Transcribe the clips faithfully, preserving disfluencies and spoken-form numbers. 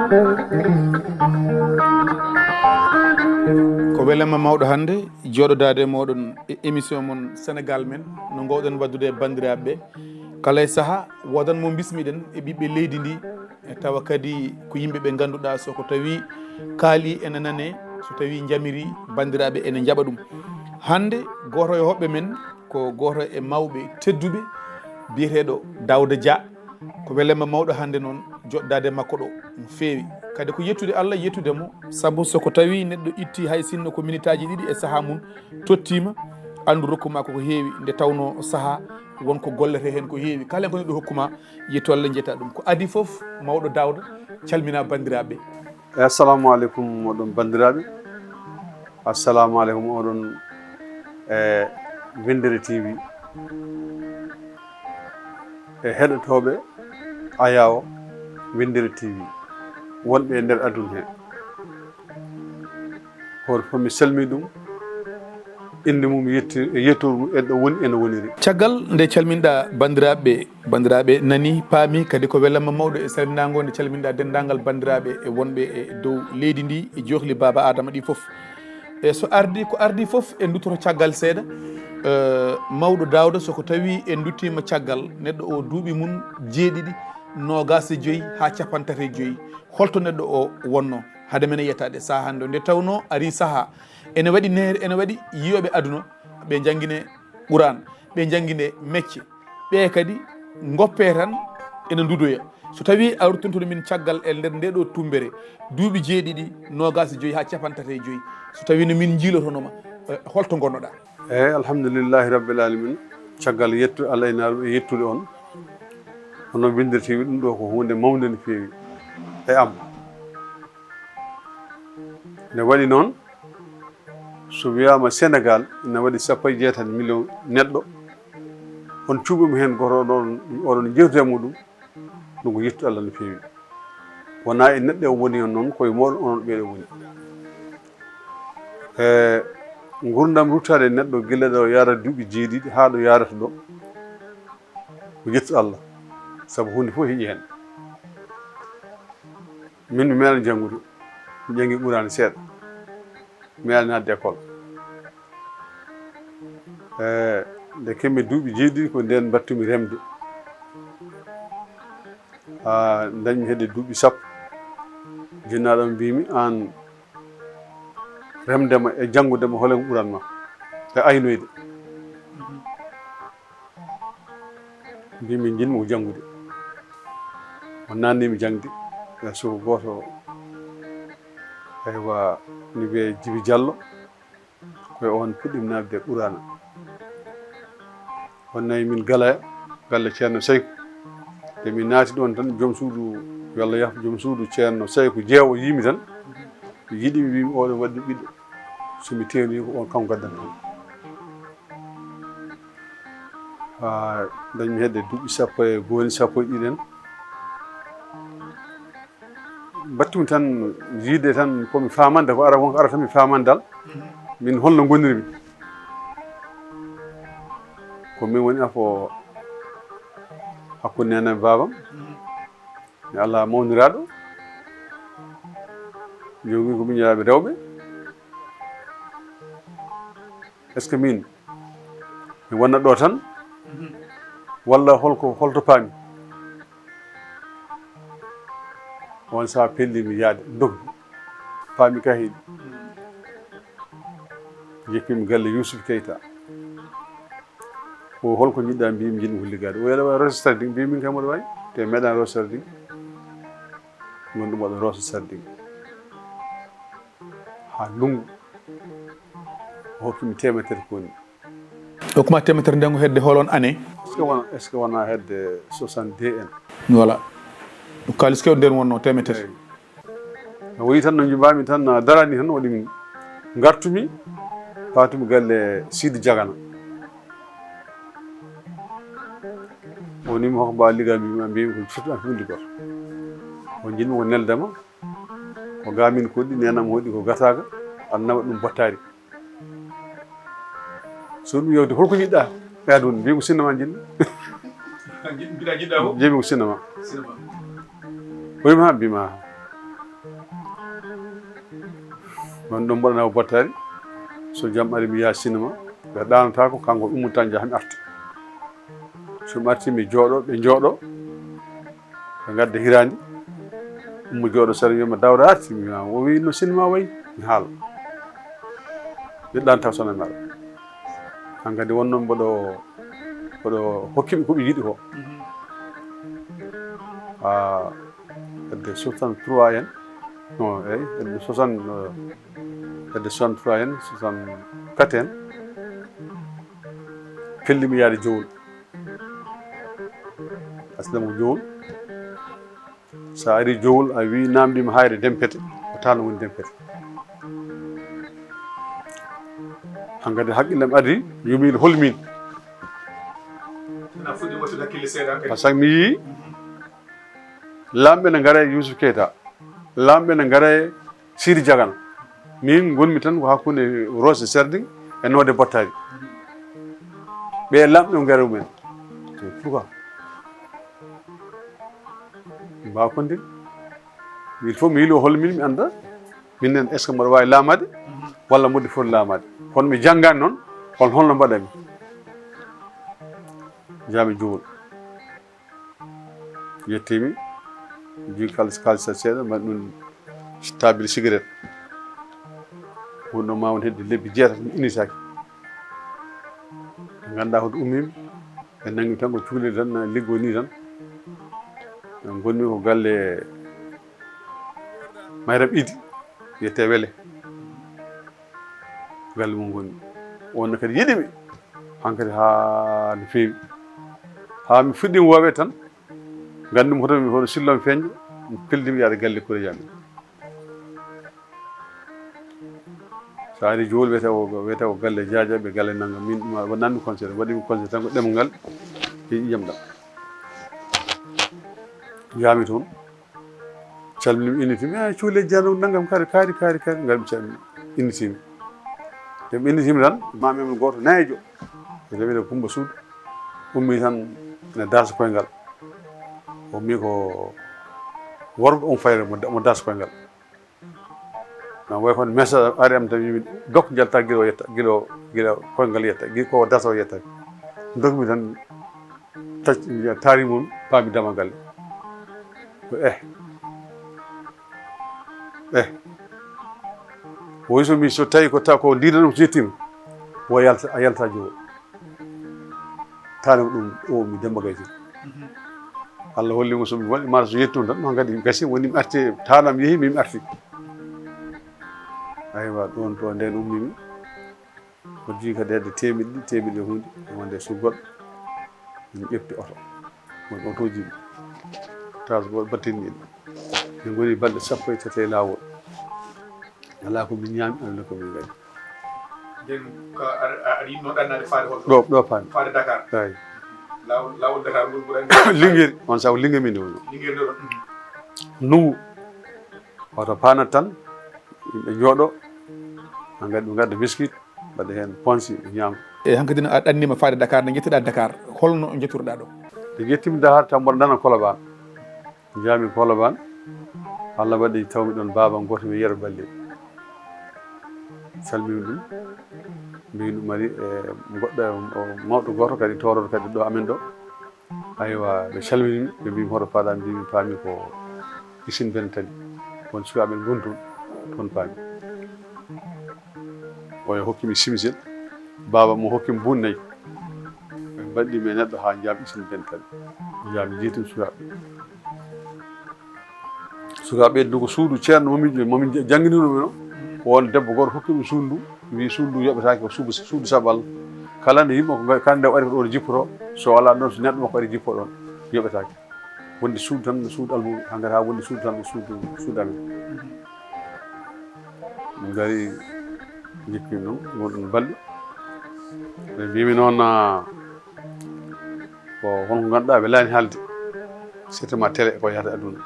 Ko welamma mawɗo hannde jooɗodaade e mooɗon e émission mon Sénégal Men, no ngoowɗen waɗdude e banndiraaɓe ɓe. Kala e sahaa, woodan mo mbismiɗen e ɓiɓɓe leydi ndi, e tawa kadi ko yimɓe ɓe ngannduɗaa, so ko tawi kaali ene nane, so tawi njamiri, banndiraaɓe ene njaɓa ɗum. Hannde, gooto e hoɓɓe men ko gooto e mawɓe tedduɓe biyeteeɗo Daouda Dia. Ko welamma mawɗo hannde noon joɗdaade makko ɗo no feewi. Kadi ko yettude Allah, yettude mo, sabu so ko tawi neɗɗo itti hay sinno ko minitaaji ɗiɗi e sahaa mum tottiima, anndu rokku ma koko heewi, nde tawnoo sahaa won ko golletee heen ko heewi. Kala ko neɗɗo hokku ma, yettu Allah, njetta ɗum. Ko adii fof, mawɗo Daouda, calmina banndiraaɓe. Eyyi, assalamu aleykum, oɗon banndiraaɓe. Assalamu aleykum, oɗon e Winndere T V. E heɗotooɓe Ayaawo Winndere T V, wonɓe e nder aduna he. Hoto fof mi salmini ɗum, innde mum yetti-, e yettoor mum, en ɗo woni, ene woniri. Caggal nde calminɗaa banndiraaɓe, banndiraaɓe nani, paami, kadi ko welamma mawɗo e salminaango nde calminɗaa denndaangal banndiraaɓe e wonɓe e dow leydi ndi, e joohli Baaba Aadama ɗi fof. E so ardi, ko ardi fof, en nduttoto caggal seeɗa. Eh, mawɗo Daouda, so ko tawi en nduttiima caggal, neɗɗo o duuɓi mum jeeɗiɗi, noogaas e joyi haa cappanɗe tati e joyi, holto neɗɗo o wonno? Hade men e yettaade sahaa hannde o, nde tawnoo arii sahaa ene waɗi neer-, ene waɗi yiyooɓe aduna, ɓe njanngine Quraan, ɓe njanngine mecce, ɓe kadi ngoppe tan ene ndudoya. So tawi a ruttintuno min caggal e nder nde ɗo tumbere, duuɓi jeeɗiɗi, noogaas e joyi haa cappanɗe tati e joyi, so tawi no min njiilotono ma, eh, holto ngonnoɗaa? Eyyi, alhamdulillahi rabbil alamin. Caggal yettu Allah e naaru e yettude on, hono Winndere T V, ɗum ɗo ko huunde mawnde no feewi e am. Nde waɗi noon, so wiyaama Senegaal ina waɗi sappo e jeetati million neɗɗo, on cuuɓiima heen gooto, oɗon, oɗon njeewtida e muɗum, ɗum ko yettude Allah no feewi. Wonaa e neɗɗo o woni on noon, ko e mooɗon onon ɓeeɗo woni. E nguurndam ruttaade e neɗɗo gila ɗo yaara duuɓi jeeɗiɗi haa ɗo yaarata ɗo, ko yettude Allah, sabu huunde fof heƴi heen. Min mi meeɗaa janngude, mi janngi Quraan seeɗa, mi meeɗaa naatde école. E nde keɓmi duuɓi jeeɗiɗi, ko ndeen mbaɗtumi remde. Haa ndañmi hedde duuɓi sappo, jinnaaɗo am mbiimi, "Aan, remde ma e janngude ma, hol e ko ɓuran ma e aynoyde?" Mbiimi, "Njiɗmi ko janngude." O naatnii mi jaŋde e suudu gooto, aywa, ina wiyee Jibi Jallo. Ko e oon puɗɗiimi naatde Quraana. Wonnay min Galaya, galle Ceerno Sayku. Nde mi naati ɗoon tan, joom suudu, yo Allah yaafo, joom suudu Ceerno Sayku Jeewo yiimi tan, mi yiɗi, mi wiimi, "Oɗo waɗi ɓiɗɗo. So mi teewnii ko on, kanko gaddanto." Haa ndañmi hedde duuɓi sappo e gooni, sappo e ɗiɗi en. Mbaɗtumi tan yiide tan ko mi faamande ko ara, wonko ara tan mi faamande dal. Min holno ngonirmi. Ko min woni afo hakkunde nene e baabam. Mi alaa mawniraaɗo. Jogii ko miñiraaɓe rewɓe. Est-ce que min mi wonna ɗo tan? Walla holko, holto paami? On sahaa pelli mi yaade, dogmi. Paami ka heewi. Jeppimi galle Youssouf Keita. Ko holko njiɗɗa? Mbimi, njiɗmi ko liggaade. O wiya, "Aɗa waawi roose sardin?" Mbimi, "Min kam mboɗo waawi." Te meeɗa roose sardin. Ngon ɗum waɗa roose sardin. Haa ndunngu. O hokkimi teemeɗere koni. O hokkuma teemeɗere nde ko hedde holon année? Est-ce que wona, est-ce que wona hedde soixante-deux en? Voilà. Ɗum kaalis kew nden wonno teemeɗere. Eyi. O wi tan no njumbami tan, darani tan, waɗi min ngartumi, patumi galle Sidi Jagana. O woni mi hokka mbawa ligga, mbimi, mbimi ko firti an hundi goto. O jinmi ko neldama, ko gamin koɗi, nenam hoɗi ko gataka, annama ɗum bottari. So ɗum yewti, "Holko jiɗɗa e aduna?" Mbiimi, "Ko sinema jiɗmi." Jiɗ-, mbiɗa jiɗɗa ko? Mbiimi, "Ko sinema." Sinema. O wiima, "Ha?" Mbiimi, "Ha." Min ɗon mbaɗana o battari. So jam ari, mi yaha sinema. Ɓe ɗaanataako, kanko ummoto tan, jaha mi arta. So mi arti, mi jooɗo, ɓe jooɗo. Ɓe ngadda hiraandi. Ummo jooɗo sera, wiyama, "Daawda arti?" Mi wiyama, o wi, "No sinema wayi?" Mi haala. Ɓe ɗaanata so na mi ara. Hankadi wonno mboɗo, mboɗo hokkiɓe ko ɓe yiɗi ko. Ah, hedde soixante-trois en. Non, eyi, hedde soixante, hedde soixante-trois en, soixante-quatre en. Pellimi yaade Jowol. Aslama ko Jowol. So a ari Jowol, a wi, namdima Hayre Dempete, ko taano woni Dempete. Hankadi hakkillam adi, yo miin holmin. Ina fuɗɗi wottude hakkille seeɗa hankadi. Par ce que mi yii, laamɓe ne ngara e Youssouf Keita, laamɓe ne ngara e Sidi Diagana. Min ngonmi tan ko hakkunde Roose Serding e Noode Bottari. Ɓe laamɓe ngara mumen. C'est pourquoi? Mbaawa konndin. Il faut mi yilo hol min, mi annda. Min nen, est-ce que mboɗo waawi laamaade? Walla mboɗo foti laamaade? Kono mi janngaani noon, hol, holno mbaɗami? Jaami Jowol. Yettimi, jogii kaalis, kaalis seeɗa, mbaɗi ɗum taabil sigaret. Wonno ma won hedde lebbi jeetati, mi innitaaki. Ɓe nganndaa hoto ummimi, ɓe nanngimi tan ko cukalel tan, na liggoo nii tan. Ngonmi ko galle Mayram Idi, wiyetee Wele. Galle mum ngonmi. Wonno kadi yiɗimi, hankadi haa no feewi. Haa mi fuɗɗiima wooweede tan, nganndumi hoto mi, hoto sillo am feeñde, mi pellitimi yaade galle Kuree Jaañ. So a ari Jowol, wiyetee ko, wiyetee ko galle Jaajaɓe, galle nanngam. Min, ɗum waɗanmi conseil, waɗimi conseil tan ko ɗemngal e ƴiiƴam ɗam. Njaami toon, calminimi, innitimi, "Ah, cuuleeji Jaañ nanngam, kaari, kaari, kaari, kaari." Ngarmi, calmini, innitimi. Nde mi innitimi tan, maami am gooto nayeejo, wiyetee Kummba Suudu, ummi tan ene daasa koyngal. O ummi ko worgo on fayre mo, mo daasa koyngal. Na wayi kono message ari am tan, wimi, "Dok, njalta gila o yetta, gila o, gila koyngal yetta, gi-, ko o dasa o yetta." Dokmi tan, tac-, taari mum, paami dama galle. Ko eh. Eh. Woy so mi, so tawi ko ta-, ko ndiɗon ko jettima, wo yalta, a yalta Jowol. Taanam ɗum o mi Demba Gaye Tine. Allah holli mo so mi waɗi mara so yettum tan, noon kadi gasi woni mi arti, taanam yehi, min mi arti. Aywa, ɗon to nden ummimi. Ko jii kadi hedde temeɗɗe ɗiɗi, temeɗɗe e hunde, wonde sugol. Min ƴetti oto. Won otooji transport battinɗi. Min ngoni balɗe sappo e tati e laawol. Alaa ko min ñaami, alaa ko min ngari. Nden ko a, a, aɗa yiɗno ɗannaade faade hol ɗo? Ɗo, ɗo paami. Faade Dakar? Eey. Laawol, laawol Dakar ngol ɓurani? Lingeer, on sabu Lingeer min woni. Lingeer ɗo ɗon? Mhm. Ndunngu. Oto paanat tan, yimɓe njooɗo, haa ngadda, ɓe ngadda biskit, mbaɗa heen ponsi, ɓe ñaama. E hankadi no a ɗannima faade Dakar, nde njettuɗaa Dakar, holno njettuɗaa ɗo? Nde njettimi Dakar, tan mboɗo nana Kolobaan. Njaami Kolobaan, Allah waɗi tawmi ɗon baaba gooto, mi Yero Balde. Salmini ɗum, mbi ɗum ari, e, goɗɗo, o, mawɗo gooto kadi, tooroɗo kadi ɗo amen ɗo. Aywa, ɓe calmini, ɓe mbi mi hoto paɗa, mbi mi paami ko Isin Ben Tali. Won sukaaɓe men ngon toon, toon paami. Oya hokki mi simisel, baaba mo hokki mi buun nayi. Ɓe mbaɗi mi e neɗɗo haa njaami Isin Ben Tali. Njaami jeetum sukaaɓe. Sukaaɓe ɓe ko suudu ceerno momin, momin jannginino mi no. Ko won debbo gooto hokki mi suudu ndu, wi suudu ndu yoɓetaake ko suudu, suudu sabu Allah. Kala nde yimɓe ko ngar-, kala nde o ari ko ɗo jippoto, so alaa ɗon, so neɗɗo makko ari jippo ɗon, yoɓetaake. Wonde suudu tan, suudu almuɓe, hankadi haa wonde suudu tan, suudu, suudu amen. Min ngari, njikki ɗum, wonɗum balɗe. Ɓe mbi mi noon, ah, ko honko ngannduɗaa ɓe laani haalde, surtout ma télé ko yahata aduna.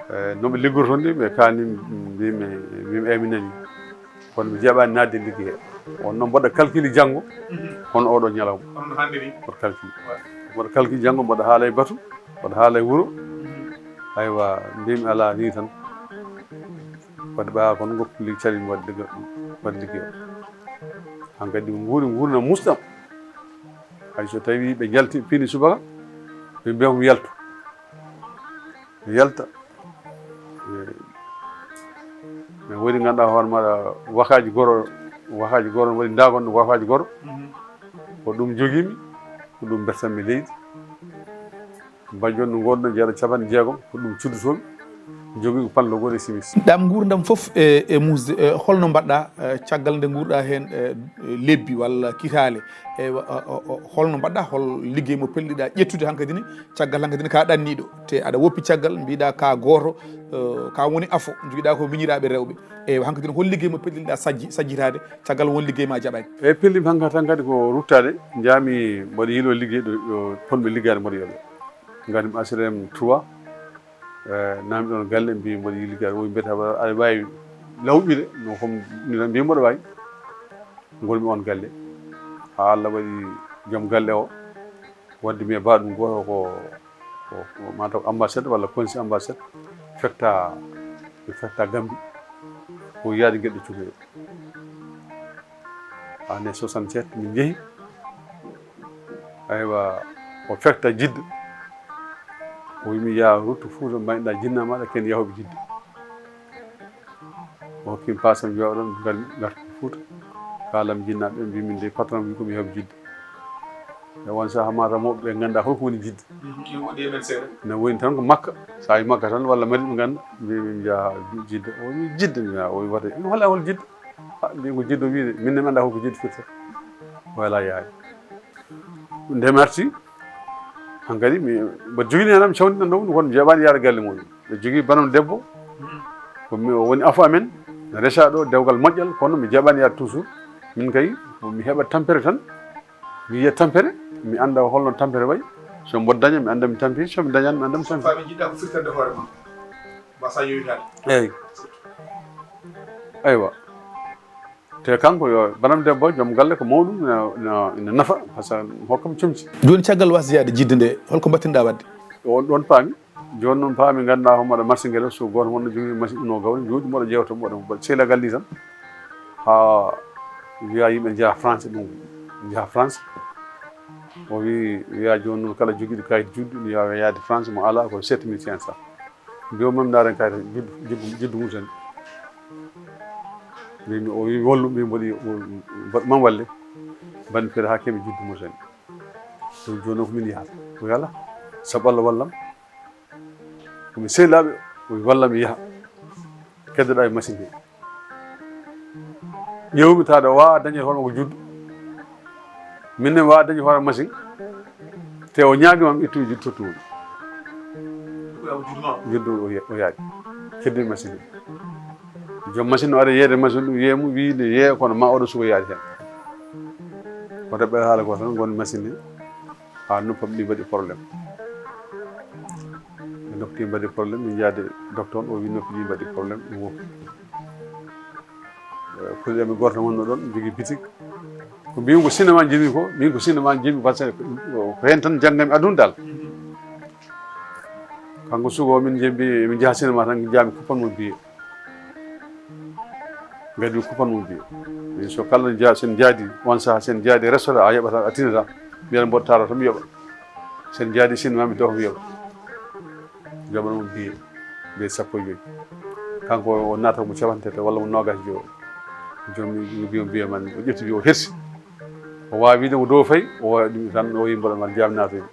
Eh, no ɓe liggorto ni, ɓe kaani, mbi mi, mbi mi, eyi, mi nani. Kono mi jaɓaani naatde ligge he. On noon mboɗo calcul janngo, kono oɗo ñalawma. Kono no hannde ni? Mboɗo calcul. Mboɗo calcul janngo, mboɗo haala e batu, mboɗo haala e wuro. Aywa, mbi mi alaa ni tan. Wadde ɓayaa kon goppu li calimi wadde ga-, wadde liggeyo. Hankadi ɓe nguuri nguurna musɗam. Hay so tawi ɓe jalti pini subaka, ɓe mbiya mo yaltu. Mi yalta. E, mi woni ganduɗa hoore maɗa wakaji goro, wakaji goro waɗi ndagon ɗum wakaji goro. Ko ɗum jogimi, ko ɗum bertanmi leydi. Bajjo no ngonno jeeɗa capanɗe jeegom, ko ɗum cuddutomi. Jogui ko panlo goɗo e simis. Ɗam nguurndam fof e, e musde, e, holno mbaɗɗa, e, caggal nde nguurɗa heen, e, lebbi walla kitaale? E, o, o, o, holno mbaɗɗa, hol liggey mo pelliɗa ƴettude hankadi ni, caggal hankadi ni ka ɗanniɗo, te aɗa woppi caggal, mbiɗa ka gooto, e, ka woni afo, jogiɗa ko miñiraɓe rewɓe. Eywa, hankadi ni hol liggey mo pelliɗa sajji, sajjitade, caggal won liggey ma jaɓani? E pellim hankadi tan kadi ko ruttade, jaami mboɗo yiilo liggey ɗo, ɗo ponmi liggade mboɗo yoɓe. Ngati mi H L M trois, e, naami ɗon galle, mbi mboɗo yiɗi liggaade. Wowi mbiyata, aɗa waawi lawƴude? No, comme ni tan mbi mboɗo waawi. Ngonmi on galle. Haa Allah waɗi joom galle o waddi mi e baaɗum gooto ko, ko, ko mataw ambassade walla conseil ambassade. Fekta, fekta Gambi. Ko yaade geɗe cukalel. Année soixante-sept min njehi. Aywa, o fekta Jidda. O wimi, "Yaa ruttu Fuuta, mbaynoɗa jinna maɗa, ken yahoɓe Jidda." O hokkim paasam, wiya, "Oɗon ngar-, ngartu Fuuta." Kaalam jinnaɓe, mbi, "Min de patron wi ko mi yahoɓe Jidda." E on saha mata mawɓe ɓe ngannda holko woni Jidda. No woni tan ko Makka. Sa yi Makka tan walla Madina ɓe ngannda, mbi, "Min njaha Jidda." O wi, "Jidda?" Mi, "A, o wi wata." "Holla hol Jidda?" "A, mbi ko Jidda wiide, min ne mi annda holko Jidda firta." Wala yaade. Nde mi arti, hankadi mi, mboɗo jogini hen am cawndi ɗan ɗo, kono mi jaɓani yaade galle muɗum. Ɓe jogii banam debbo, ko mi, o woni afo amen, no resa ɗo dewgal moƴƴal, kono mi jaɓani yaade toujours. Min kay, mi heɓa tampere tan, mi yiya tampere, mi annda holno tampere wayi. So mboɗo daña, mi annda mi tampi, so mi dañaani, mi annda mi tampi. Faa ɓe njiɗɗa ko firtande hoore ma, mbasa yowitaade. Eyyi. Aywa. Te kanko yo banam debbo, joom galle ko mawɗum, ina, ina, ina nafa, par ce que hokkam comci. Jooni caggal wasde yaade Jidda nde, holko mbattinɗa waɗde? On ɗon paami. Jooni noon paami, ngannduɗaa ko mbaɗa marché ngel, so gooto mon no jogii machine uno gawri, jooɗi mboɗo jeewta, mboɗo, mboɗo sehilaagal ni tan. Haa wiya yimɓe njaha France, ɗum njaha France. O wi, wiya jooni noon kala jogiiɗo kayit juddu, ina waawi yaade France, mo alaa ko sept mille cinq cents. Mbiyo mam ndaaren kayit juddu, juddu, juddu mum tan. Mbimi, o wi wallu, mbi mboɗi, mboɗo mam walle. Mbaɗmi feere haa keɓmi juddu mum tan. Ɗum jooni ko min yahata. O wi alaa, sabu Allah wallam. Ko mi sehilaaɓe, o wi walla mi yaha. Keddoɗaa e machine he. Ƴeewmi taade o waawaa dañde hoore makko juddu. Min ne mi waawaa dañde hoore machine. Te o ñaagi mam ittu juddu tottu mum. Juddu o ya-, o yaaji. Keddi machine he. Joom machine o ari yeeyde machine ɗum yeemu, wii nde yeeya kono ma oɗo suka yaade heen. Ko ɓe haala ko tan ngon machine he. Haa noppi am ɗi mbaɗi problème. Noppi ɗi mbaɗi problème, min njaade docteur o wi noppi ɗi mbaɗi problème, ɗum woppi. Eh, puɗɗiɗam e gooto wonno ɗon, jogii bitik. Ko mbiymi ko cinéma njiɗmi ko, min ko cinéma njiɗmi, par ce que ko heen tan janngami aduna dal. Kanko suka o min njehi, min njaha cinéma tan, njaami kuppan mo billet. Ngadi kuppan mo billet. Min so kala nja-, sen njaadi, on saha sen njaadi restaurant, a yoɓata, a tinata. Mbiyan mboɗo taara to mi yoɓa. Sen njaadi cinéma mi dow mi yoɓa. Joɓan mo billet. Billet sappo e joy. Kanko o naata mo capanɗe tati walla mo noogas e joy. Joom mi, mi mbiya, mbiya man, o ƴetti billet o hersi. O waawi wiide ko dow fayi, o waɗi ɗum tan, o yimɓe mbaɗa jaam naatoyde,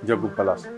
jaggu place.